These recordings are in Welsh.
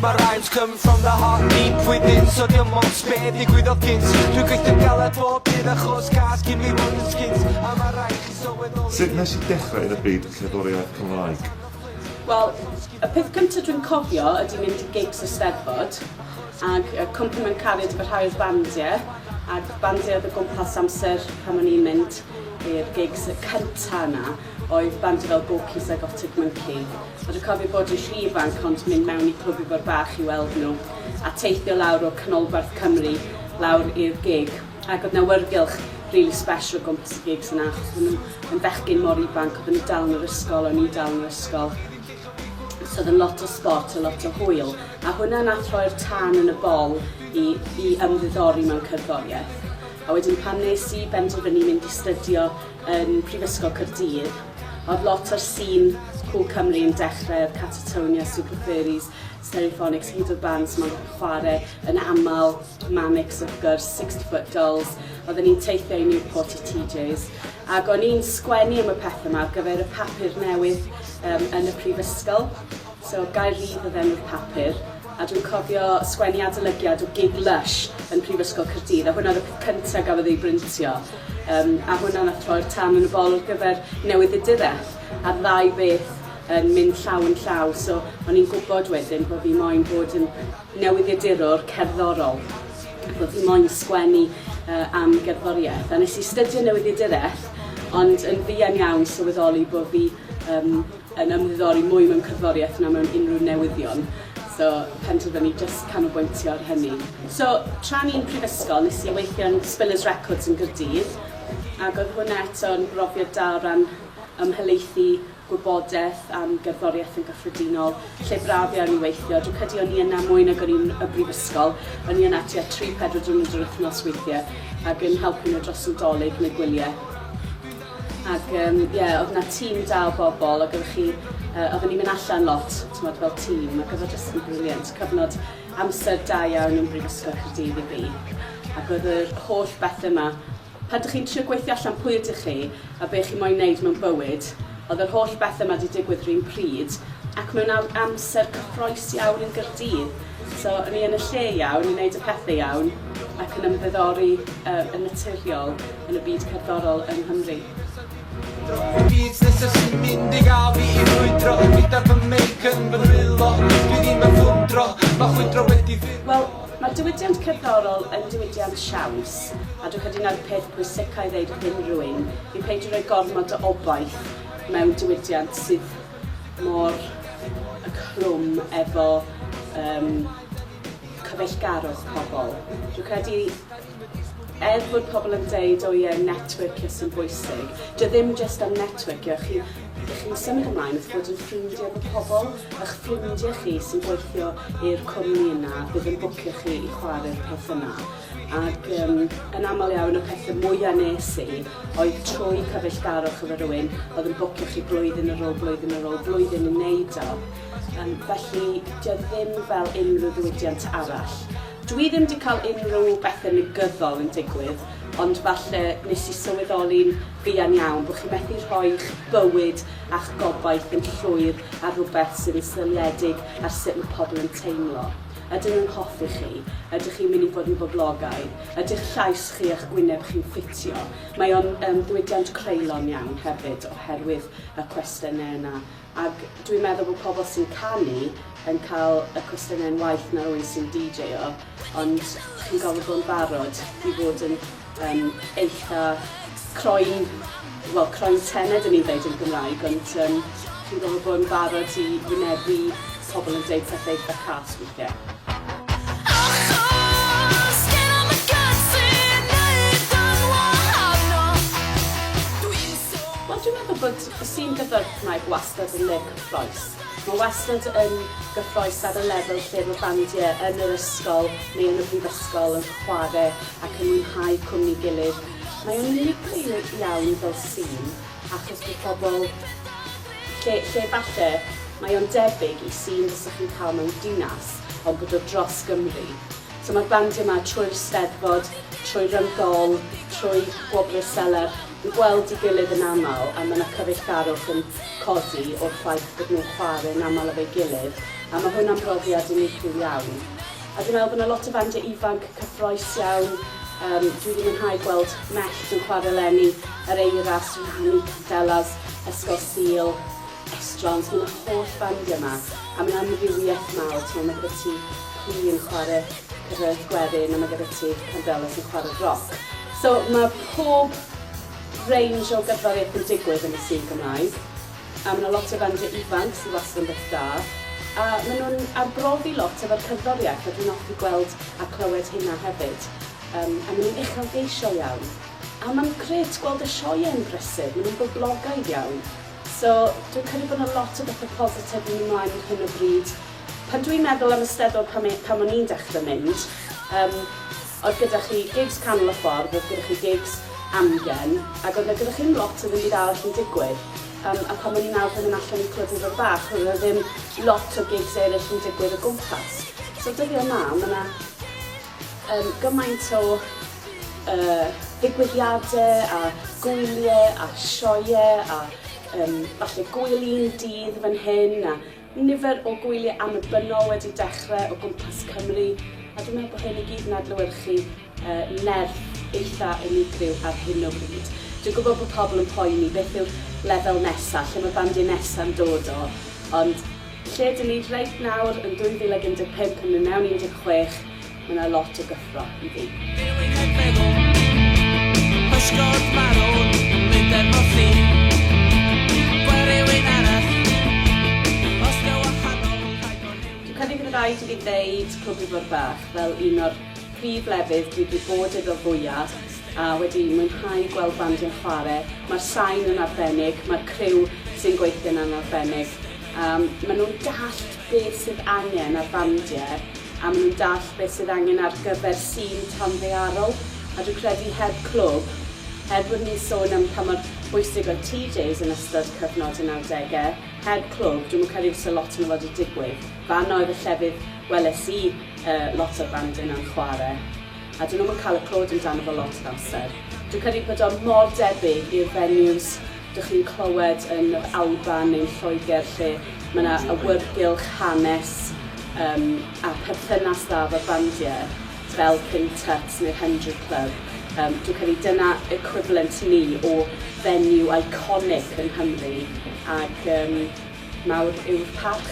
My rhymes come from the heart deep within. So dim ots be ddigwyddodd gynt. Dwi'n gweithio'n galed bob dydd achos cas gin fi fod yn sgint. A ma' raid chi sylweddoli. Sut nes i dechrau yn y byd cerddoriaeth Cymraeg? Wel, y peth cyntaf dwi'n cofio ydy mynd i gigs y Steddfod ag yy cwmpo mewn cariad efo rhai o'r bandiau ag bandiau oedd o gwmpas amser pan o'n i'n mynd i'r gigs y cynta yna oedd bandiau fel Gorky's Zygotic Mynci. A dwi'n cofio bod yn rhy ifanc ond mynd mewn i Clwb Ifor Bach i weld nhw a teithio lawr o canolbarth Cymru lawr i'r gig ac oedd 'na awyrgylch rili special o gwmpas y gigs yna achos oedden nhw yn fechgyn mor ifanc, oedden nhw dal yn yr ysgol, o'n i dal yn yr ysgol. So oedd yn lot o sbort a lot o hwyl a hwnna nath rhoi'r tân yn y bol i i ymddiddori mewn cerddoriaeth. A wedyn pan nes i benderfynu mynd i stydio yn Prifysgol Caerdydd, O'dd lot o'r scene cool Cymru yn dechre, o'dd Catatonia, Super Furries, Stereophonics, hyd o'r bands 'ma'n chware yn amal, Manics wrth gwrs, Sixty Foot Dolls, odden ni'n teithio i Newport i TJs, ag o'n i'n sgwennu am y pethe 'ma ar gyfer y papur newydd yym yn y prifysgol, so Gair Rhydd o'dd enw'r papur, a dwi'n cofio sgwennu adolygiad o gig Lush yn Prifysgol Caerdydd, a hwnna o'dd y peth cynta gafodd ei brintio. Yym a hwnna nath rhoi'r tân yn y bol ar gyfer newyddiaduraeth a'r ddau beth yn mynd llaw yn llaw so o'n i'n gwbod wedyn bo' fi moyn bod yn newyddiadurwr cerddorol, bo' fi moyn sgwennu yy am gerddorieth a nes i stydio newyddiadureth ond yn fuan iawn sylweddoli bo' fi yym yn ymddiddori mwy mewn cerddoriaeth na mewn unrhyw newyddion, so penderfynu jyst canolbwyntio ar hynny. So, tra o'n i'n prifysgol, nes i weithio yn Spillers Records yn Gaerdydd, ac oedd hwnna eto yn brofiad da o ran ymhelaethu gwybodaeth am gerddoriaeth yn gyffredinol, lle braf iawn i weithio. Dwi'n credu o'n i yna mwy nag o'n i'n y brifysgol, o'n i yna tua 3-4 diwrnod yr wythnos weithiau, ac yn helpu nhw dros Nadolig neu gwyliau. Ac yym ie o'dd 'na tîm da o bobol ag oddech chi yy odden ni'n mynd allan lot t'mod fel tîm ac o'dd o jyst yn brilliant cyfnod amser da iawn yn Brifysgol Caerdydd i fi. Ac o'dd yr holl bethe 'ma pan 'dych chi'n trio gweithio allan pwy ydych chi a be' chi moyn neud mewn bywyd o'dd yr holl bethe 'ma 'di digwydd 'r un pryd ac mewn am- amser cyffrous iawn yn Gaerdydd. So o'n i yn y lle iawn i neud y pethe iawn ac yn ymddiddori yy yn naturiol yn y byd cerddorol yng Nghymru. Y byd nesa sy'n mynd i gael fi i frwydro Gyda fy meic yn fy nwylo Dwi ddim yn ffwndro Mae chwydro wedi fy Wel, mae'r diwydiant cerddorol yn diwydiant siawns, a dwi'n credu 'na'r peth pwysica i ddeud wrth unrhyw un, yw peidio rhoi gormod o obaith mewn diwydiant sydd mor y clwm efo yym cyfeillgarwch pobl. Dwi'n credu er bod pobl yn deud o ie networkio sy'n bwysig, 'di o ddim jyst am networkio, chi 'dych chi'n symud ymlaen wrth fod yn ffrindiau efo pobl, 'ych ffrindiau chi sy'n gweithio i'r cwmni yna fydd yn bwcio chi i chwarae'r peth yna. Ac yym yn aml iawn y pethe mwya nes i oedd trwy cyfeillgarwch efo rywun oedd yn bwcio chi blwyddyn ar ôl blwyddyn ar ôl blwyddyn i neud o. Yym felly 'di o ddim fel unrhyw ddiwydiant arall. Dwi ddim 'di cael unrhyw bethe negyddol yn digwydd ond falle nes i sylweddoli'n fuan iawn bo' chi methu rhoi'ch bywyd a'ch gobaith yn llwyr ar rwbeth sydd yn seiliedig ar sut ma' pobl yn teimlo. Ydyn nhw'n hoffi chi? Ydych chi'n mynd i fod yn boblogaidd? Ydy'ch llais chi a'ch gwyneb chi'n ffitio? Mae o'n yym ddiwydiant creulon iawn hefyd oherwydd y cwestiynau yna. Ac dwi'n meddwl bod pobl sy'n canu yn cael y cwestiynau'n waeth na rywun sy'n DJo, ond chi'n gorfod bod yn barod i fod yn yym eitha croen, wel croen tenau 'dyn ni'n ddeud yn Gymraeg, ond yym chi'n gorfod bod yn barod i wynebu pobl yn deud pethau eitha cas weithiau. Achos gen i'm y guts i neud yn wahanol. Dwi'n so. Wel dwi'n meddwl bod y sîn gerddoriaeth Cymraeg wastad yn le cyffrous. Mae wastad yn gyffrous ar y lefel lle mae bandiau yn yr ysgol neu yn y brifysgol yn chwarae ac yn mwynhau cwmni gilydd. Mae o'n unigryw iawn fel sîn achos bod pobl lle lle falle mae o'n debyg i sîn fysech chi'n cael mewn dinas ond bod o dros Gymru. So mae'r bandiau yma trwy'r Steddfod, trwy Ryngol, trwy Gwobrau Seler, yn gweld ei gilydd yn aml a mae 'na cyfeillgarwch yn codi o'r ffaith bod nhw'n chwarae yn aml efo'i gilydd a mae hwnna'n brofiad unigryw iawn. A dwi'n meddwl bod 'na lot o fandiau ifanc cyffroes iawn, yym dwi 'di mwynhau gweld Mellt yn chwarae eleni, Yr Eiras, Rani, Candelas, Ysgol Sul, Estrons, mae 'na holl fandiau 'ma a mae 'na amrywiaeth mawr, timod mae gyda ti Plu yn chwarae cerddoriaeth gwerin a mae gyda ti Candelas yn chwarae roc. So mae pob range o gerddoriaeth yn digwydd yn y sîn Gymraeg a mae 'na lot o fandiau ifanc sydd wastad yn beth da a maen nhw'n arbrofi lot efo'r cerddoriaeth a dwi'n hoffi gweld a clywed hynna hefyd. Yym a maen nhw'n uchelgeisiol iawn. A mae'n grêt gweld y sioeau'n brysur, maen nhw'n boblogaidd iawn. So dwi'n credu bod 'na lot o bethe positif yn mynd mlaen ar hyn o bryd. Pan dwi'n meddwl am y Steddfod pan e- pan o'n i'n dechrau mynd, yym, oedd gyda chi gigs canol y ffordd, oedd gyda chi gigs amgen, ac oedd 'na gyda chi'm lot o ddim byd arall yn digwydd. Yym, a pan o'n i'n arfer mynd allan i Clwb Ifor Bach, oedd 'na ddim lot o gigs eraill yn digwydd o gwmpas. So dyddiau 'ma, ma' 'na yym gymaint o yy ddigwyddiade a gwylie a sioee a yym falle gwyl un dydd fan hyn a nifer o gwylie annibynnol wedi dechre o gwmpas Cymru a dwi'n meddwl bo' hyn i gyd yn adlewyrchu yy nerth eitha unigryw ar hyn o bryd. Dwi'n gwybod bod pobl yn poeni beth yw'r lefel nesa, lle mae'r bandiau nesa'n dod o, ond lle 'dyn ni reit nawr yn 2015 yn mynd mewn i 16, mae 'na lot o gyffro i fi. Dilyn heb feddwl, pysgod marw'n mynd efo chdi. Gwel rhywun arall, os 'di o wahanol, rhaid bo rhywun. Dwi'n credu bydd rhaid i fi ddeud Clwb Ifor Bach fel un o'r prif lefydd dwi 'di bod iddo fwya a wedi mwynhau gweld bandiau'n chwarae. Mae'r sain yn arbennig, mae'r criw sy'n gweithio yna'n arbennig. Yym maen nhw'n dallt beth sydd angen ar fandiau a maen nhw'n dallt beth sydd angen ar gyfer sîn tanddaearol a dwi'n credu heb clwb, er bod ni'n sôn am pa mor bwysig oedd TJs yn ystod cyfnod y nawdegau, heb clwb dwi'm yn credu fysa lot ohono fo 'di digwydd. Fan'na oedd y llefydd weles i yy lot o'r bandiau 'na'n chwarae a 'dyn nhw'm yn cael y clod amdano fo lot o'r amser. Dwi'n credu bod o mor debyg i'r venues dych chi'n clywed yn yr Alban neu'n Lloegr lle mae 'na awyrgylch hanes yym a perthynas dda efo'r bandiau fel King Tut's neu'r Hendry Club. Yym dwi'n credu dyna equivalent ni o venue iconic yng Nghymru ac yym mawr yw'r parch.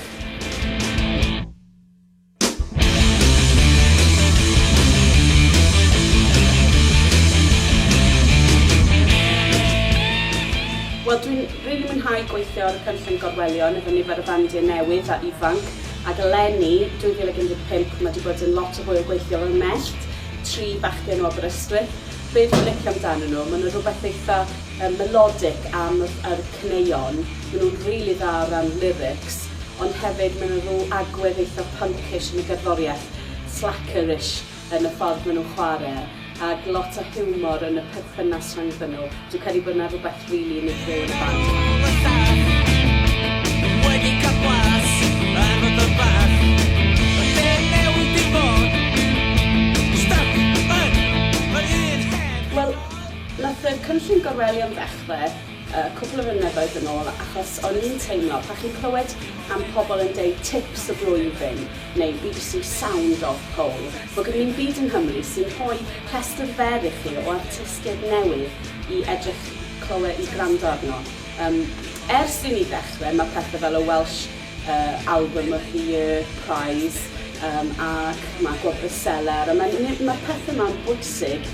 Wel dwi'n rili mwynhau gweithio ar y cynllun Gorwelion efo nifer o fandiau newydd a ifanc ac eleni, 2015, mae 'di bod yn lot o hwyl gweithio efo Mellt, tri bachgen o Aberystwyth. Be dwi'n licio amdanyn nhw, ma' 'na rhywbeth eitha yym melodic am yr yr caneuon, ma' nhw'n rili dda o ran lyrics, ond hefyd ma' 'na rw agwedd eitha punkish yn y gerddoriaeth, slackerish yn y ffordd ma' nhw'n chware, ag lot o hiwmor yn y perthynas rhyngddyn nhw. Dwi'n credu bod 'na rhywbeth rili unigryw yn y band yma. Y llall wedi cael blas ar fod yn bach. Y lle newid i fod stuck yn yr un hen. Wel, nath y cynllun Gorwelion ddechre cwpl o flynyddoedd yn ôl achos o'n i'n teimlo, pan chi'n clywed am pobl yn deud tips y flwyddyn neu BBC Sound Off Poll, bod gen ni'm byd yng Nghymru sy'n rhoi rhestr fer i chi o artistiaid newydd i edrych, clywed, i gwrando arno. Yym, ers i ni ddechrau, mae pethau fel y Welsh Album of the Year Prize yym ac mae Gwobr y Seler a mae mae'r pethau 'ma'n bwysig.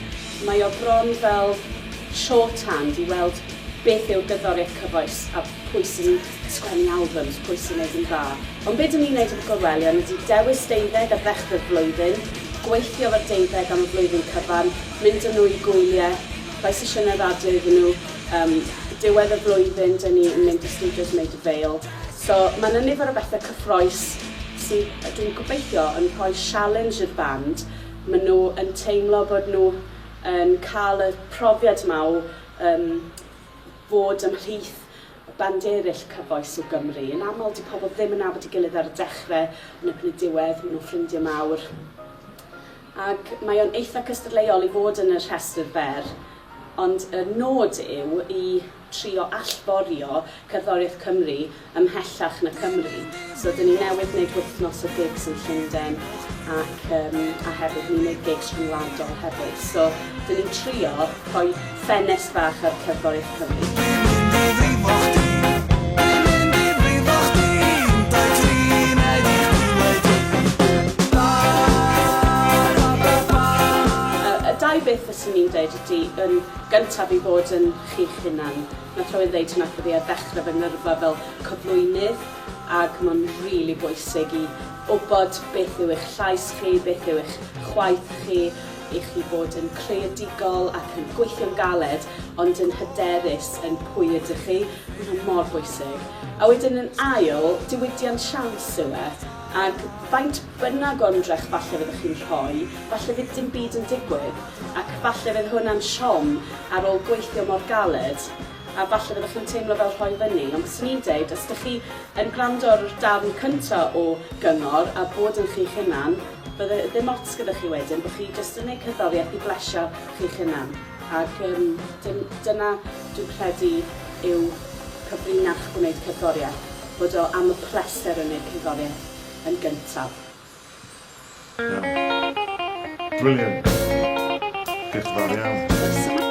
Mae o bron fel shorthand i weld beth yw'r gerddoriaeth cyfoes a pwy sy'n sgwennu albums, pwy sy'n neud yn dda. Ond be' 'dyn ni'n neud efo Gorwelion ydi dewis deuddeg ar ddechrau'r flwyddyn, gweithio efo'r deuddeg am y flwyddyn cyfan, mynd â nhw i gwyliau, rhoi sesiynau radio iddyn nhw, yym diwedd y flwyddyn 'dyn ni yn mynd i stiwdios Maida Vale. So ma' 'na nifer o bethe cyffrous sydd, dwi'n gobeithio, yn rhoi sialens i'r band. Maen nhw yn teimlo bod nhw yn cael y profiad 'ma o yym fod ymhlith bandiau eraill cyfoes o Gymru. Yn aml, 'di pobl ddim yn nabod ei gilydd ar y dechrau, ond erbyn y diwedd, maen nhw'n ffrindiau mawr. Ac mae o'n eitha cystadleuol i fod yn y rhestr fer, ond y nod yw i trio allforio cerddoriaeth Cymru ymhellach na Cymru. So dyn ni newydd wneud wythnos o gigs yn Llundain ac a hefyd ni'n wneud gigs rhyngwladol hefyd. So dyn ni'n trio rhoi ffenest fach ar cerddoriaeth Cymru. Dwi'n mynd i frifo chdi. Dwi'n mynd i frifo chdi. Un, dau, tri, na'i di chdi wedi. Y dau beth fyswn i'n deud ydy, yn gyntaf i fod yn chi'ch hunan. Nath rhywun ddeud hwnna wrtho fi ar ddechrau fy ngyrfa fel cyflwynydd ac mae'n rili bwysig i wybod beth yw eich llais chi, beth yw eich chwaeth chi, i chi fod yn creadigol ac yn gweithio'n galed ond yn hyderus yn pwy ydych chi. Mae hwnna mor bwysig. A wedyn yn ail, diwydiant siawns yw e. Ac faint bynnag o ymdrech falle fyddwch chi'n rhoi, falle fydd dim byd yn digwydd, ac falle fydd hwnna'n siom ar ôl gweithio mor galed, a falle fyddwch chi'n teimlo fel rhoi fyny. Ond byswn i'n deud, os dych chi yn gwrando ar yr darn cynta o gyngor a bod yn chi'ch hunan, bydde ddim ots gyda chi wedyn bod chi jyst yn neud cerddoriaeth i blesio chi'ch hunan. Ac yym dim, dyna dwi'n credu yw cyfrinach gwneud cerddoriaeth, bod o am y pleser o wneud cerddoriaeth yn gyntaf. Iawn. Brilliant. Diolch yn fawr iawn. Croeso.